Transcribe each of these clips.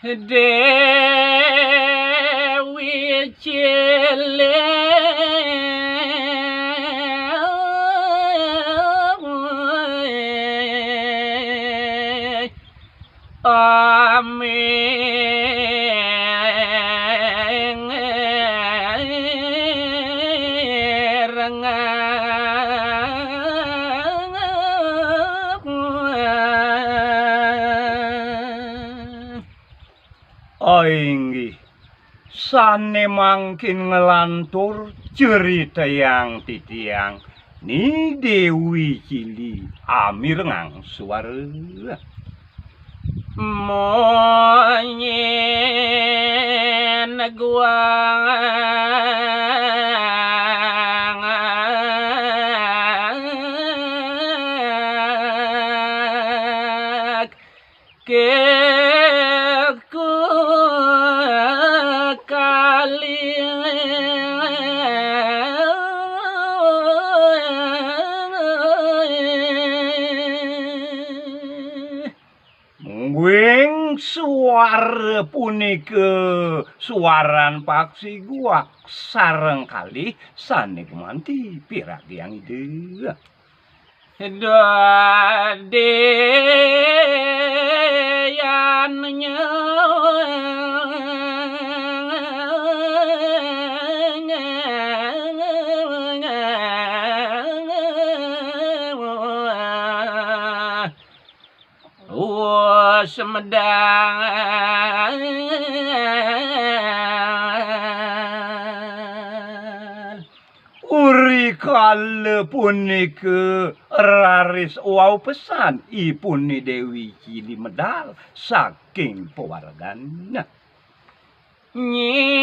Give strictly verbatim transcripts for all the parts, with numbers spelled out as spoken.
Déwi Cilik. Aming rengang. Inggih, sané mangkin nglantur ceritayang titiang Ni Déwi Cili amirengang suara. Monyen guang keku kali. Mungguing suara punika suaran Paksi Guak sareng kalih sané gumanti piragiang Ida. Dadiannya Semedal. Uri kala punika raris wau pesan ipun Ni Déwi Cili medal saking pawargan. Nyingakan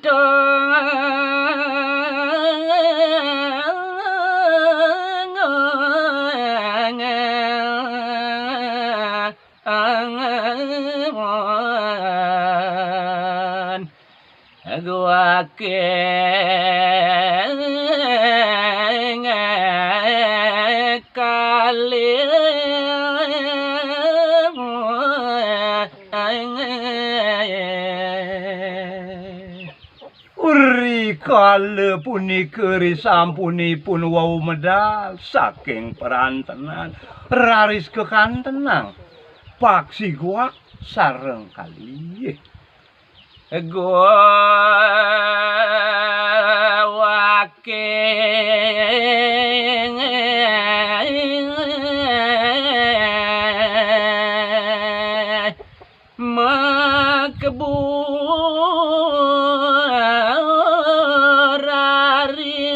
dong. Angan guaking kalih. Uri kala punika risampunipun wau medal saking perantenan, raris kekantenang Paksi Guak sareng kalih. Guaking makebur raris.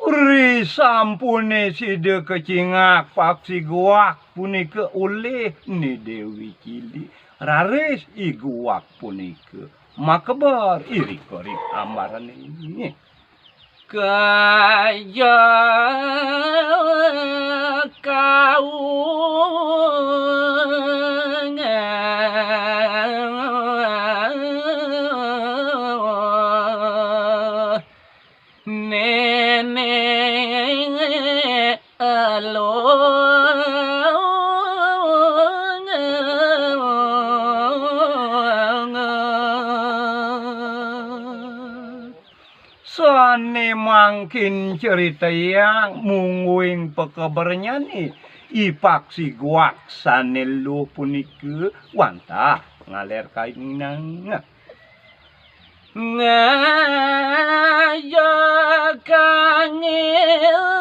Uri sampuné sida kecingak Paksi Guak punika olih Ni Déwi Cili, raris I Guak punika makeber irika ring ambarané. Kaja kaung. Nénék Elung. Sané mangkin critayang mungguing pakebernyané I Paksi Guak sané luh punika wantah ngalér kahinang. Ngajak angin.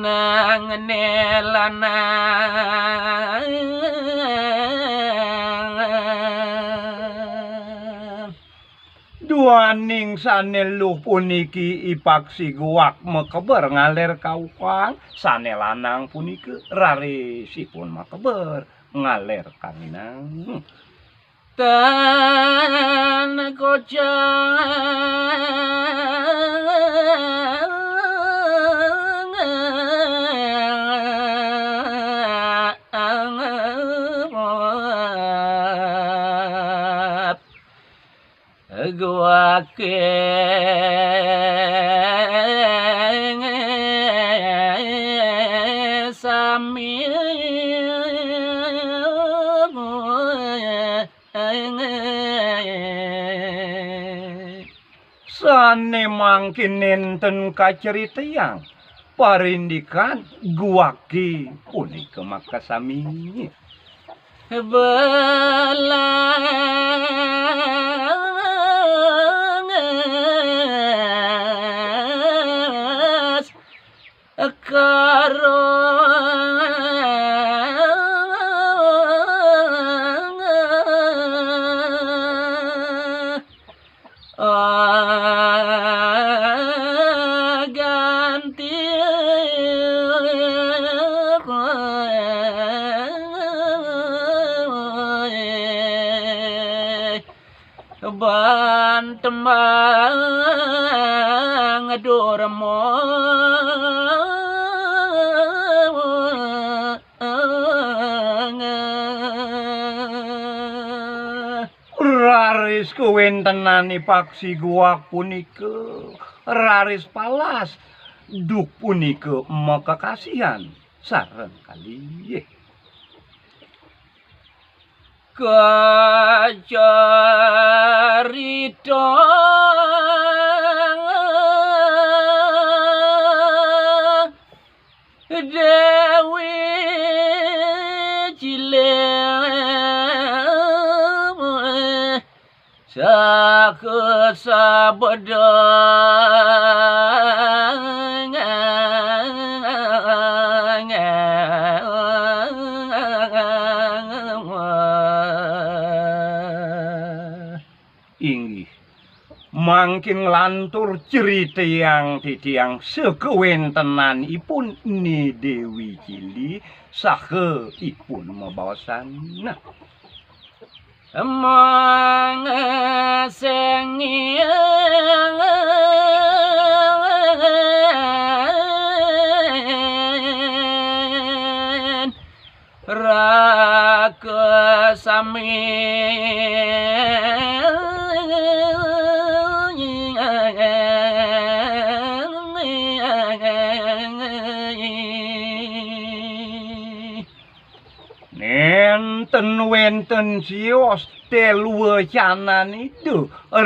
Nang né lanang. Duaning sané luh puniki I Paksi Guak makeber ngalér kaukang, sané lanang punika raris ipun makeber ngalér kahinang. Tan kocang. Guwake sami sane mangkin nenten kaceritayang parindikan guwake punika makasami. Belanges karo ganti ban tembang durma. Raris kawentenane paksi guwak punika raris palas, duk punika makakasihan sareng kalih. Kacarita Dewi Cilik saha sabda. Inggih, mangkin nglantur critayang titiang sakawentenanipun Ni Dewi Cilik saha ipun mabaosan. Nah. Mangsengi raka sami. Nenten wenten sios telu wacanan Ida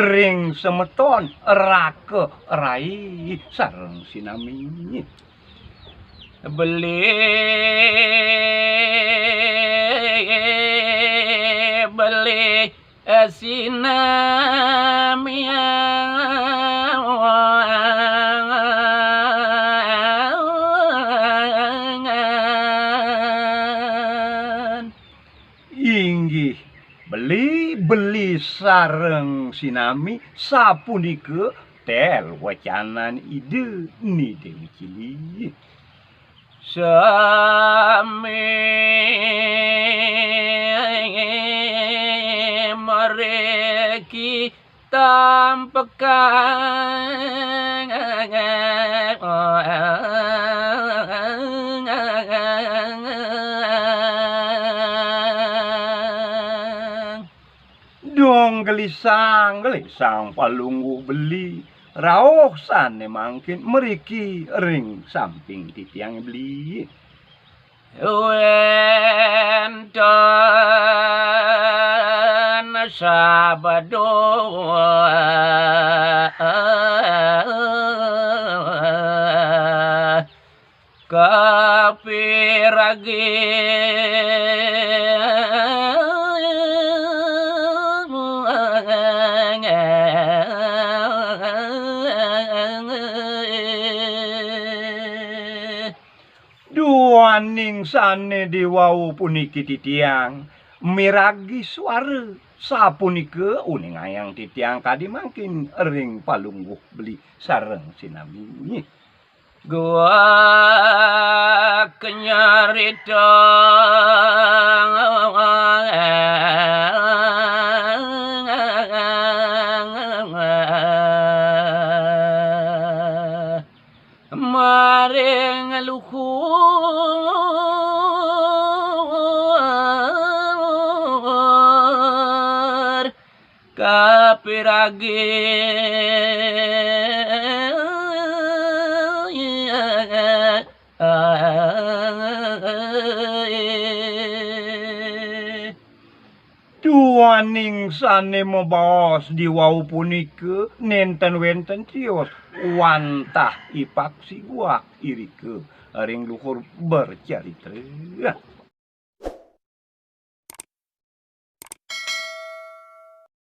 ring semeton raka rai sareng sinami. Beli, beli, eh, sinamian. Inggih, beli, beli sareng sinami, sapunika tel wacanan Ida Ni Dewi Cilik. Sami mariki tampekang. Dong gelisang, gelisang Palungguh Beli, rauh sane mangkin mriki ring samping titiang Beli. Wenten sabda kapiragi. Duaning sane diwau puniki titiang miragi suara, sapunika uningayang titiang kadi mangkin ring Palungguh Beli sareng sinami. Guak nyarita maring luhur kapi Rage. Duaning sane mabaos di wau punika nenten wenten cios wantah ipak siguak irika ring luhur bercarita.